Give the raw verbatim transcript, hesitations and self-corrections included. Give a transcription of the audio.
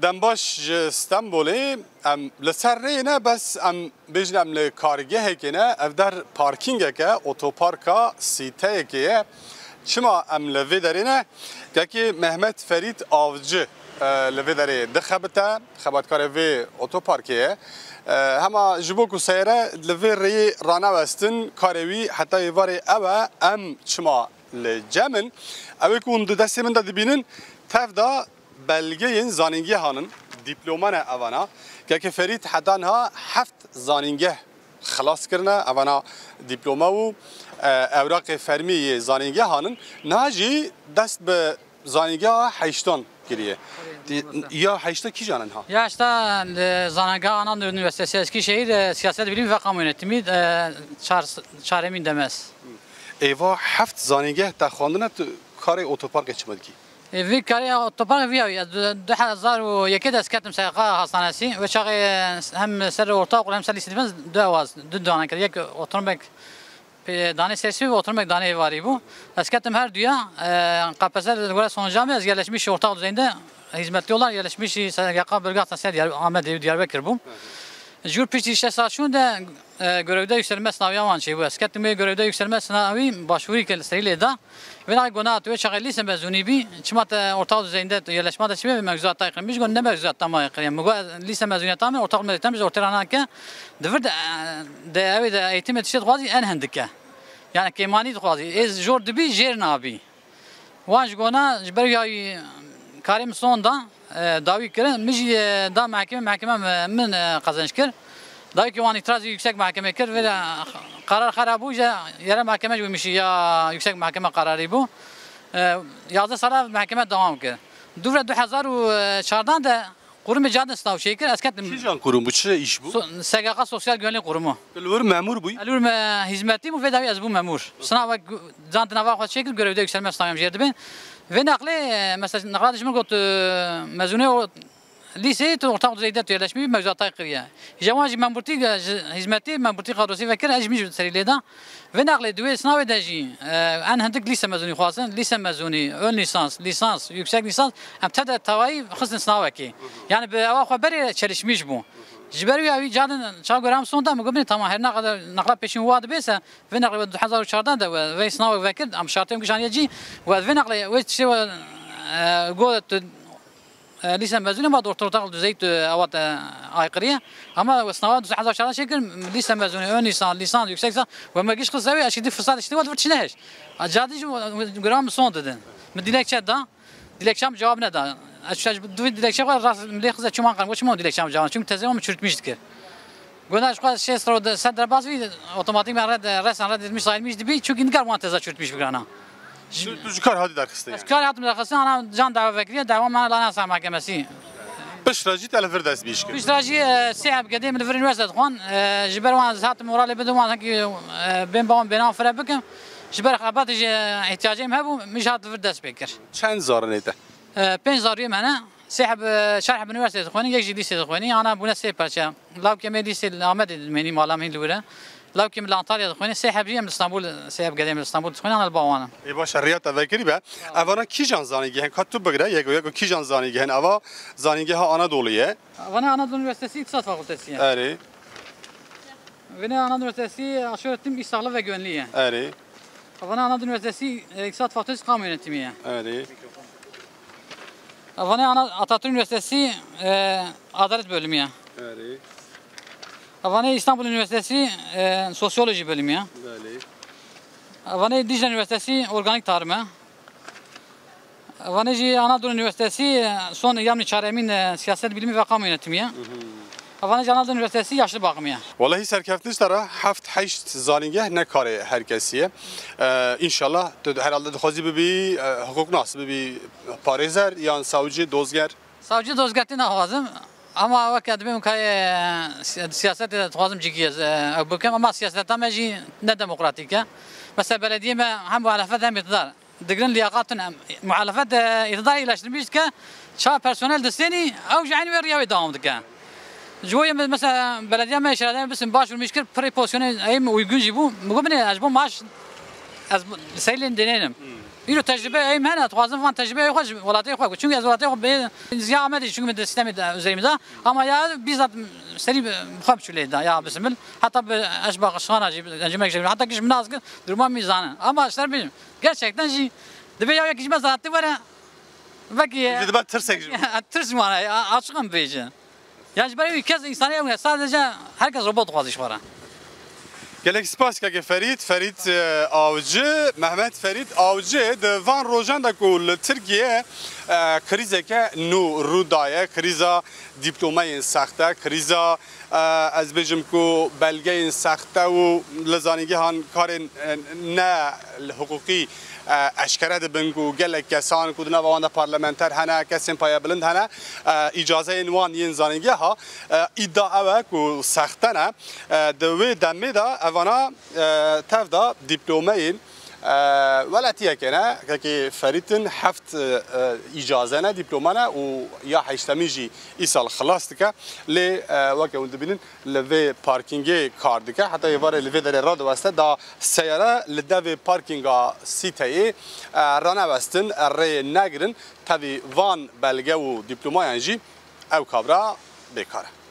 Dembaş ji Stenbolê, em li ser rêyê ne, bes em bêjin em li kargehekê ne, ev der parkîngeke, otoparka sîteyekê ye. Çima em li vê derê ne? Kekê Mehmet Ferît Avcı, e, li vê derê dixebite, xebatkarê vê otoparkê ye. E, hema ji bo ku seyre li vê rêyê ranewestin, karê wî heta êvarê ew e, em çima li cem in? Ew ê ku hûn di destê min de dibînin, tev da belgeyên zanîngehan in, dîploma ne evana. Keke Ferît heta niha heft zanîngeh xilas kirine, evana dîploma û, e, ewraqê fermî yê zanîngehan in. Niha jî dest bi zanîngeha heştan kiriye. Ya heşta kîjan in ha? Ya heşta li zanîngeha Anadolu Üniversitesi Eskişehir, e, siyaset bilimi ve kamu yönetimi, e, çar, çaremîn demes. Êva heft zanîngeh te xwendine, tu karê otoparkê çima dikî? E, vî karê otopark vî ya, ya du, du hezar û yekê de ez ketim S G K hastanesî. Wê çaxê, e, hem ser ortaokul hem ser lîsê dibin du ewaz, du dane kir. Yek oturmek, e, danê sersî bû, oturmek danê êvarî bû. Ez ketim her duya, e, K P S S li gore sonuca me, ez yerleşmiş ortaokul düzeyinde hizmetli olan yerleşmiş S G K bölge hastanesi Diyar-, Ahmet Diyarbakır bû. Jur piştî şeş saet şûn de, e, görevde yükselme sınavı yawan şey bu. Ez ketim görevde yükselme sınavı başvuru ke serî lê da. Vê nayê gona tu wê çaxê lîse mezûnî bî, çima te orta düzeyinde tu yerleşma de çi bê, mevzuat tay qirmiş, gon ne mevzuat tam ay qirye. Mi go lîse mezûniyeta min orta mezûniyeta min ji ortê rana ke, di vir de, de ew de eğitim tiştê dixwazî en hindik e. Yani kêmanî dixwazî. Ê jor dibî, jêr nabî. Wan ji gona, ji ber ya karê min son da, e, dawî kirin, min jî, e, da mehkeme, mehkeme min, min, e, qezenc kir. Dawî ki wan îtirazî yüksek mahkeme kir, vê de karar xera bû, ji yere mahkeme jî wî mişî ya yüksek mahkeme kararî bû. E, yazdeh sala mahkeme dewam kir. Dû re du hezar û çardan de qurumê cadin sınav şey kir, ez ketim. Kîjan qurum bû, çi îş bû? So-, S G K Sosyal Güvenlik Qurumu. Tu li wir memûr bûyî? Ez li wir me hizmetî bû, vê dawî ez bû memûr. Sınav can di nava xwe çêkir, görevde yükselme sınavım jêr dibin. Vê naqlê, e, mesela naqla dijmin got, e, mezûnê o lîseyê tu orta düzeyde tu yerleşmiş, mevzuatay qiriye. Ji wan jî memurtî, e, ji hizmetî, memurtî kadrosi vekir, ez jî min jî serî lê da. Vê naqlê di wê sınavê de jî, e, en hindik lîse mezûnî xwazin, lîse mezûnî, ön lisans, lisans, yüksek lisans, em te de tevayî xistin sınavekê. Yani bi ewa xwe berê çelişmiş bû. Ji ber wî ew cadin çawa göre em sonda min got, "Binê tamam, her ne kadar naqla pêşîn wa dibê se, vê naqlê du hezar û çardan de we, vê sınavê vekir, em şartê em gişaniye cî, we vê naqlê wê tiştê we, e, got tu, e, lîse mezûnî ma orta orta düzey tu ewa te aykırıye. Ama we sınava du hezar çardan şey kir, lîse mezûnî, ön lisans, lisans, yüksek lisans, we me giş xist ew, eşî di fırsat işte we çi neheş. Cadin jî göre em son didin. Min dilekçe da." Dilekçem cevap neda. Ez çû ji du dilekçe xwe rast milê xize çûman qan, çima dilekçem cevap? Çünkü tezê min çürütmüş dikir. Gona ji xwe şêst ro de sed derbas bî, otomatik me red, resen red etmiş sayılmış dibi. Çünkü nikar wan teza çürütmüş bigirana. Tu, tu ji kar hatî derxistin yani? Ez kar hatim derxistin, ana can dawa vekiriye, dawa me lana sa mahkemesi. Piştre jî te li vir dest bîş kir? Piştre jî, e, sê heb gedê min li vir üniversite dixwan. E, ji ber wan ez hatim moralê bidim wan, hinkî, e, bên bawan bênan fire bikim. Ji ber xebatê jî ihtiyacê min hebû, min ji hat li vir dest pê kir. Çend zarê te? E, pênc zariyê me ne. Sê heb, e, çar heb üniversite dixwînin, yek jî lîse dixwînin. Ana bûne sê parçe. Lawkê me lîse li Amedê dimênî, mala min hîn li wir e. Lawkê min li Antalya dixwînin. Sê heb jî em li Stenbol, sê heb gedê min li Stenbol dixwînin, ana li ba wan e. Ê baş e, riya te vekirî be. Evana kîjan zanîngehên? Ka tu bigire, yek û yek û kîjan zanîngehên? Eva zanîngeha Anadoluyê ye. Evana Anadolu Üniversitesi İktisat Fakültesi ye. Erê. Vine Anadolu Üniversitesi Aşure Tim İş Sağlığı ve Güvenliği ye. Erê. Evana Anadolu Üniversitesi, e, İktisat Fakültesi Kamu Yönetimi ye. Erê. Evana Ana-, Atatürk Üniversitesi, e, Adalet Bölümü ye. Erê. Evana İstanbul Üniversitesi, e, Sosyoloji Bölümü ye. Belê. Evana Dicle Üniversitesi Organik Tarım ye. Vanê jî Anadolu Üniversitesi, e, son yamnî çaremîn, e, siyaset bilimi ve kamu yönetimi ye. Hı hı. Vanê jî Anadolu Üniversitesi yaşlı bakımı ye. Welahi serkeftin ji te re heft heşt zanîngeh ne karê her kesî ye. E, înşallah tu herhalde dixwazî bibî, e, hukuknas, bibî parêzer yan savcı, dozger? Savcı, dozger tê naxwazim. Ama weke dibêm kayê, e, si-, siyasetê de dixwazim cigî ez, e, ew bikim. Ama siyaseta me jî ne demokratîk e. Mesela belediyê me hem muhalefet hem îktidar. Digirin liyaqat tune. Muhalefet de îktidar îlaştirmiş dike, ça personel distênî, ew ji eynî wê riya wê dewam dike. Ji bo yê me-, mesela belediya me şehadê me bisin baş vurmiş kir, pirê pozisyonê ey min uygun jî bû. Min got, "Binê, ez ji bo maaş, ez bu-, li ser lê dinênim." Îro tecrübe em hene, dixwazim van tecrübe xwe ji welatê xwe, çünkü ez welatê xwe bê ziya Amedê, çünkü min di sistemê de üzerimize, ama ya bizzat serî bi xwe biçûlê da, ya bisimil, hatta bi eşba xana jî, encümek jî, hatta kişi min nas ki duruma min zanin. Ama işte bilmiyorum. Gerçekten jî dibe ya kişi me zaten var ya, belki Ji dibe tirsek ji. Tirs var ya, açıkım bêjin. Yani ji ber wî kes însanî ew ne, sadece herkes robot dixwaze ji xwe re. Gelek spas keke Ferît, Ferît, e, Avcı, Mehmet Ferît Avcı di van rojan de ku li Tirkiye, e, krîzeke nû rû daye, krîza dîplomeyên sexte, krîza, e, ez bêjim ku belgeyên sexte û li zanîngehan karên, e, ne hiqûqî, e, eşkere dibin ku gelek kesan ku di nava wan de parlamenter hene, kesên payebilind hene, e, îcazeyên wan yên zanîngeha, e, îdia ew e ku sexte ne. E, di wê demê de evana, e, tev de dîplomeyên, e, welatiyeke ne, kekê Ferît in, heft, e, e, îcaze ne, dîploma ne û ya heştemîn jî îsal xilas dike. Lê, e, weke hûn dibînin, li vê parkîngê kar dike. Heta êvarê li vê derê radiweste, da seyare li devê parkînga sîteyê, e, ranewestin, e, rê negirin. Tevî van belge û dîplomayan jî ew kabra bêkar e.